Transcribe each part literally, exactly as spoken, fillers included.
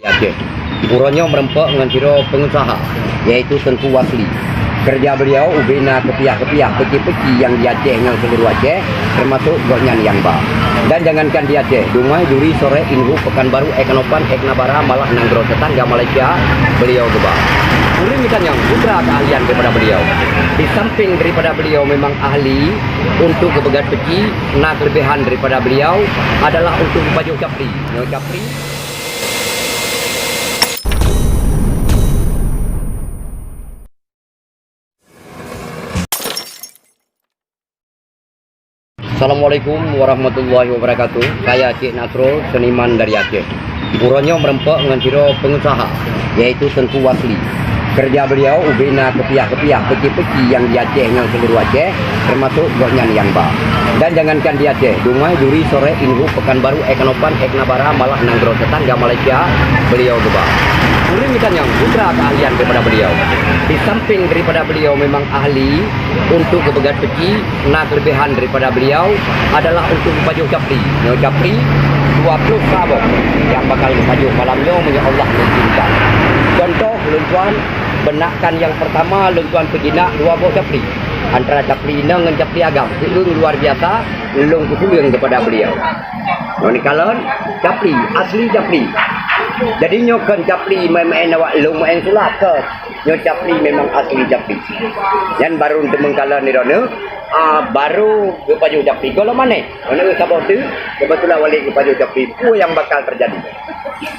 Aceh. Uroe nyoe meureumpok ngon sidroe peungusaha, yaitu Teungku Wasli. Keureuja beuliau ubé na keupiah-keupiah peuci-peuci nyang di Aceh ngon seuluruh Aceh, teumasok gobnyan nyang ba. Dan jangankan di Aceh, Dumai, Duri, Sorek, Inhub, Pekanbaru, Eknopan, Eknabara, malah nanggroe teutangga Malaysia, beuliau geuba. Ureueng geutanyoe putra keahlian daripada beuliau. Di samping daripada beuliau memang ahli untuk geupeugöt peuci, na keuleubehan daripada beuliau adalah untuk geupajoh capli. Nyoe capli. Assalamualaikum warahmatullahi wabarakatuh. Saya Cik Nasrul, seniman dari Aceh. Uroe nyoe meureumpok ngon sidroe peungusaha, yaitu Teungku Wasli. Keureuja beuliau ubé na keupiah-keupiah peuci-peuci nyang di Aceh ngon seuluruh Aceh, teumasok gobnyan nyang ba. Dan jangankan di Aceh, Dumai, Duri, Sorek, Inhub, Pekanbaru, Eknopan, Eknabara, malah nanggroe teutangga Malaysia, beuliau geuba. Ureueng geutanyoe putra keahlian daripada beuliau. Di samping daripada beuliau memang ahli untuk geupeugöt peuci, na keuleubehan daripada beuliau adalah untuk geupajoh capli. Nyoe capli dua ploh saboh nyang bakal geupajoh malam nyoe meunyoe Allah mengizinkan. Contoh, lôn tuan, beunakan nyang peurtama lôn tuan peujinak dua boh capli. Antara capli inong ngon capli agam, keueung luar biasa, lôn keupeue keupada beuliau. Nyoe neukalon, capli, asli capli. Jadi nyoe kon capli maén-maén awak lôn maén sulap kon. Nyoe capli memang asli capli. Nyan barô teumeung kalon di droeneuh, ah, barô geupajoh capli. Gohlom aneh. Nyoe saboh teuk, keubeutulan Walid geupajoh capli. Peue nyang bakal teujadi?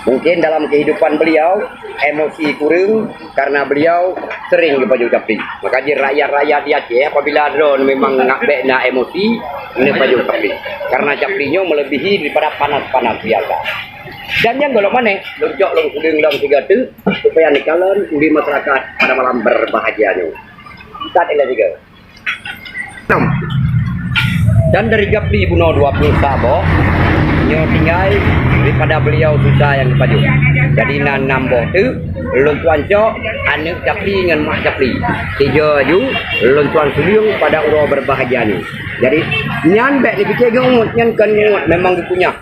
Mungkin dalam kehidupan beliau, emosi kureueng karena beliau sering geupajoh capli. Maka jih rakyat-rakyat di Aceh apabila droeneuh memang ngak bèk na emosi, neupajoh capli. Karena capli nyoe melebihi daripada panas-panas biasa. Dan nyang gohlom aneh, lôn cok lôn kureueng lom sigoe teuk, supaya neukalon di masyarakat pada malam berbahagia nyoe. Empat ilah tiga. Enam. Dan dari capli bunoe dua ploh saboh, nyoe tinggai daripada beliau sisa nyang geupajoh. Jadi na enam boh teuk, lôn tuan cok aneuk capli ngon mak capli. Tiga aju, lôn tuan suleueng pada uroe berbahagia nyoe. Jadi, nyan bèk neupiké geuh ngon nyan kon ngon memang geukunyah.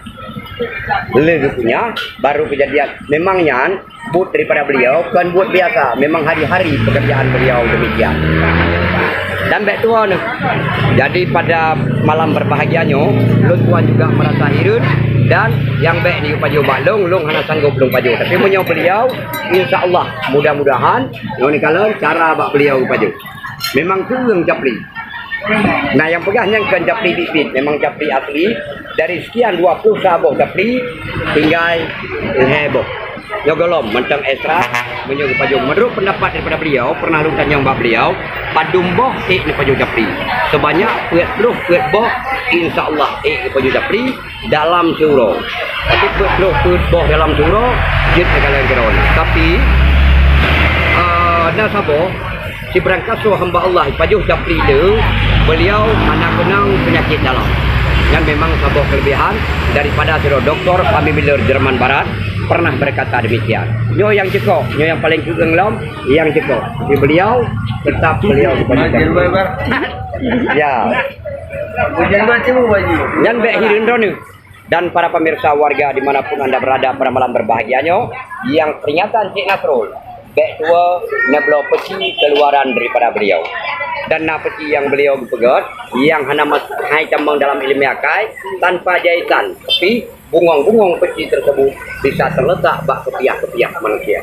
Lé geukunyah, baru kejadian. Memang nyan, buet daripada beliau kon buet biasa, memang hari-hari pekerjaan beliau demikian. Dan bèk tuwoe neuh. Jadi pada malam berbahagia nyoe, lôn tuan juga merasa hireuen dan nyang bèk neupajoh bak lôn, lôn hana sanggob lôn pajoh. Tapi meunyoe beliau, insya Allah, mudah-mudahan, nyoe neukalon cara bak beliau pajoh. Memang kureueng capli. Nah, nyang peugah nyan kon capli biet-biet, memang capli asli. Dari sekian dua ploh saboh capli, tinggai lhèe boh. Nyoe gohlom mantong ekstra, meunyoe geupajoh. Menurut pendapat daripada beliau, pernah lôn tanyong bak beliau, padum boh ék neupajoh capli. Sebanyak peuet ploh peuet boh, insya Allah ék geupajoh capli dalam siuroe. Tapi peuet ploh peuet boh dalam siuroe, jeuet neukalon keudroe. Tapi, ah, na saboh, sibarangkasoe hamba Allah pajoh capli le, beliau hana keunong peunyakét dalam. Nyan memang saboh keulebihan daripada sidroe doktor famili Jerman Barat pernah berkata demikian. Nyoe nyang cukôp, nyoe nyang paleng kureueng lom, nyang cukôp. Tapi beliau tetap beliau pajoh capli. Ya. Nyan bèk hireuen droeneuh. Dan para pemirsa warga di mana pun anda berada pada malam berbahagia nyoe, nyang peringatan Cik Nasrul, bèk tuwoe neubloe peuci keuluaran daripada beliau. Dan na peuci nyang beliau geupeugöt, nyang hana mas-, hai tamong dalam ileumèe akai, tanpa jaitan, tapi bungöng-bungöng peuci tersebut bisa terletak bak keupiah-keupiah manusia.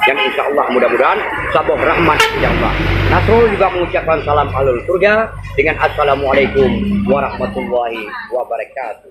Dan insya Allah, mudah-mudahan saboh rahmat dari Allah. Nasrul juga mengucapkan salam ahlul surga dengan Assalamualaikum warahmatullahi wabarakatuh.